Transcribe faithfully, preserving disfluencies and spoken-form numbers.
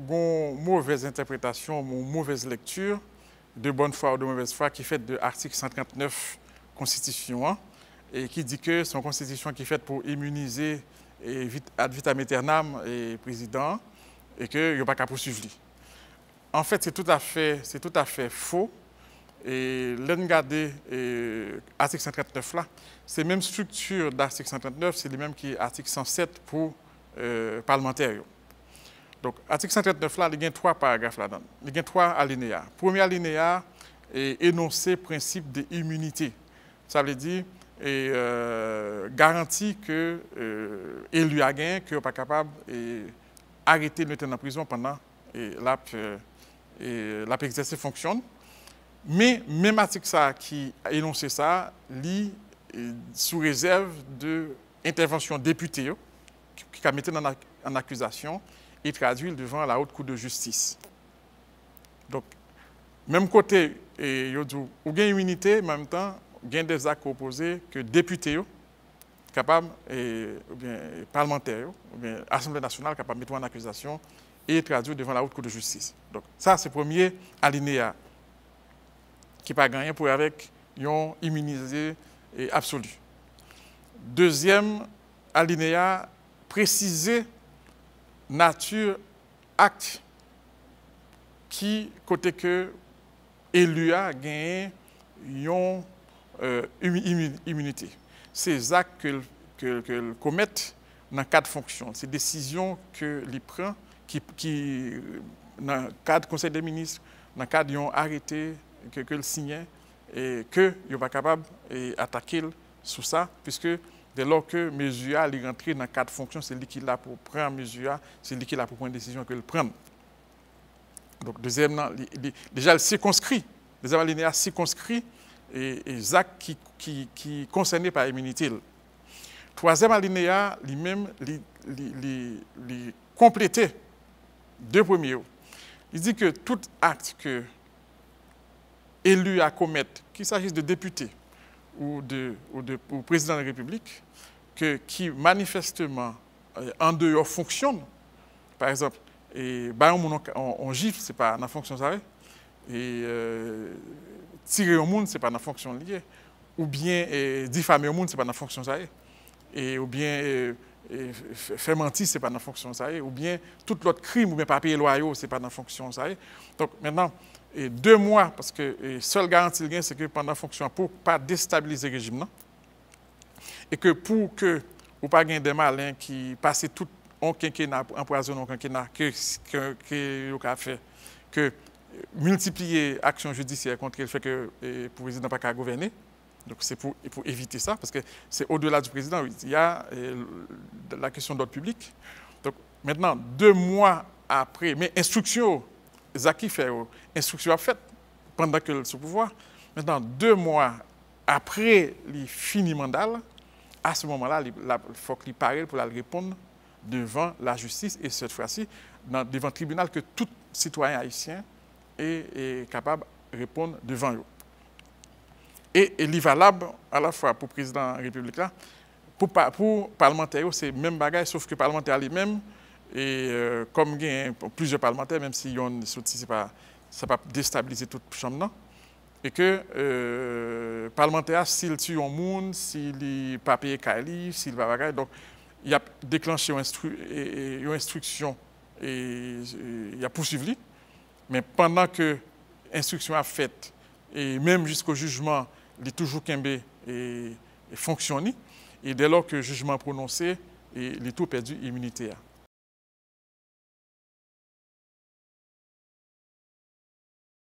Gon movèz entèpretasyon, yon movèz lèkti, de bonne foi ou de mauvaise foi, ki fèt de atik san trant nèf konstitisyon an, e ki di ke se yon konstitisyon ki fèt pou iminize e vit, ad vitam aeternam e prezidan an, e ke yo pa ka pousuiv li. An fèt, se toutafè, se toutafè fo. E lè n gade e, atik san trant nèf la, se menm estrikti de atik san trant nèf, se li menm ki atik san sèt pou e, palmantè yo. Donk, atik san trant nèf la, li gen twa paragraf ladan l. Li gen twa alineya. Premye alineya e, enonse prensip de iminite. Sa vle di e, e, garanti ke e, eli a genyen, ke yo pa kapab e, arete l, mete l nan prizon pandan e, l ap e, e, l ap egzèse fonksyon l. Men, menm atik sa a ki enonse sa, li e, sou rezèv de entèvansyon depite yo, ki, ki ka mete l an, an akizasyon e tradui l devan la Haute Cour de Justice. Donk, menm kote e, yo di w, ou gen iminite, men an menm tan, gen de zak ke w poze ke depite yo kapab, e, oubyen palmantè yo, oubyen Asanble Nasyonal kapab mete w an akizasyon e tradui w devan la Haute Cour de Justice. Donk, sa se premye alineya ki pa gen anyen pou wè avèk yon iminize e, absoli. Dezyèm alineya presize nati ak ki kote ke eli a genyen yon e, imi- imi- iminite. Se zak ke l ke, ke l komèt nan kad fonksyon l. Se desizyon ke li pran ki, ki nan kad Konsèy de Minis, nan kad yon arete ke, ke l siyen, e ke yo pa kapab e, atake l sou sa, piske dèlò ke mezi a li rantre nan kad fonksyon, se li ki la pou pran mezi a, se li ki la pou pran desizyon ke l pran. Donk, dezyèm nan, li, li, deja, l sikonskri. Dezyèm alineya sikonskri e, e zak ki, ki, ki konsène pa iminite l. Twazyèm alineya, li menm, li, li, li, li konplete de premye yo. Li di ke tout akt ke eli a komèt, qu'il s'agisse de depite ou de, ou de, ou prezidan de repiblik, ke, ki manifèsteman e, andeyò fonksyon l. Pa egzanp, e, bay yon moun yon, yon, yon jif, se pa nan fonksyon sa ye. E, e, tire yon moun, se pa nan fonksyon li ye. Oubyen e, difame yon moun, se pa nan fonksyon sa ye. E, oubyen e, e, fè, fè manti, se pa nan fonksyon sa ye. Oubyen tout lòt krim, oubyen pa peye lwayo, se pa nan fonksyon sa ye. Donk, mentnan, e, de mwa, paske e, sèl garanti l gen, se ke pandan fonksyon an, pou pa destabilize rejim nan, e ke pou ke ou pa gen de malen ki pase tout yon kenkena, anpwazonnen yon kenkena, ke, ke, ke yo ka fè, ke miltipliye aksyon jidisyè kont li, fè ke e, prezidan pa ka gouvène. Donk, se pou, pou evite sa, paske se au-delà du président, il y a e, la question d'ordre public. Donk, mentnan, de mwa apre, men enstriksyon yo, zak ki fè yo, enstriksyon ap fèt pandan ke l sou pouvwa. Mentnan, de mwa apre li fini manda l, a se moman la, li, la, fòk li pare l pou l al reponn devan lajistis, e sèt fwa si, nan, devan tribinal ke tout sitwayen ayisyen e, e kapab reponn devan yo. E, e li valab alafwa pou prezidan repiblik la, pou, pa- pou palmantè yo, se menm bagay, sof ke palmantè a li menm, e, e, kòm gen plizyè palmantè, menm si yonn soti, se pa, sa p ap destabilize tout chanm nan. E ke e, palmantè a, si l tiye yon moun, si li pa peye kay li, si l pa bagay, donk, y ap deklanche yon, enstri, e, e, yon enstriksyon, e, e, y ap pousuiv li. Men pandan ke enstriksyon ap fèt, e menm jisko jijman, li toujou kenbe e, e fonksyon li. E dèlò ke jijman pwononse, e li tou pèdi iminite a.